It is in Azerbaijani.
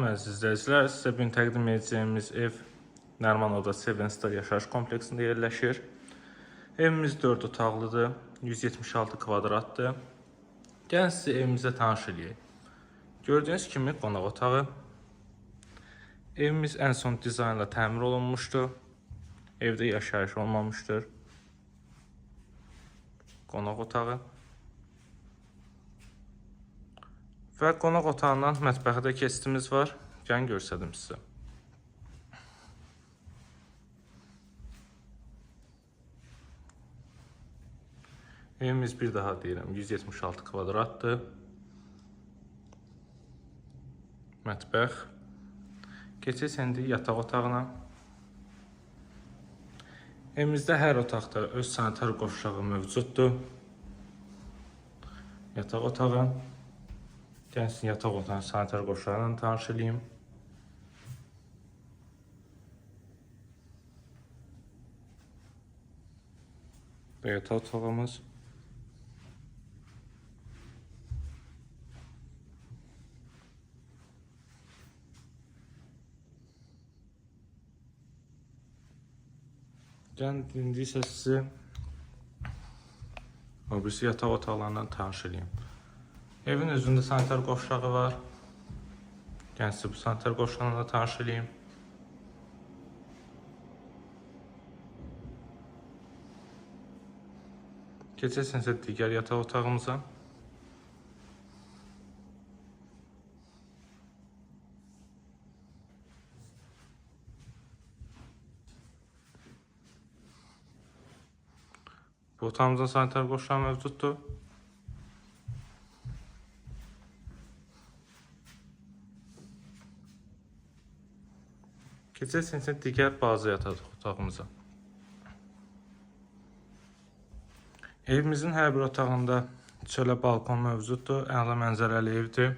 Əziz izləyicilər, sizə bu gün təqdim edəcəyimiz ev Nərmanoda Seven Star yaşayış kompleksində yerləşir. Evimiz 4 otaqlıdır, 176 kvadratdır. Gəlin sizi evimizə tanış eləyək. Gördüyünüz kimi qonaq otağı. Evimiz ən son dizaynla təmir olunmuşdur. Evdə yaşayış olmamışdır. Qonaq otağı. Və qonaq otağından mətbəxə də keçidimiz var. Gəlin göstərim sizə. Evimiz bir daha deyirəm 176 kvadratdır. Mətbəx. Keçək indi yataq otağına. Evimizdə hər otaqda öz sanitar qovşağı mövcuddur. Yataq otağı. Gəlin sizin yataq otağının sanitar qovşağı ilə tanış eləyim. Və yataq otağımız. Gəlin indi isə sizi o birisi yataq otaqlarından tanış eləyim. Evin özündə sanitar qovşağı var. Gəlin sizi bu sanitar qovşağına da tanış eləyim. Keçək isə digər yataq otağımıza. Bu otağımızın sanitar qovşağı mövcuddur. Keçək isə digər balaca yataq otağımıza. Evimizin hər bir otağında çölə balkon mövcuddur. Əla mənzərəli evdir.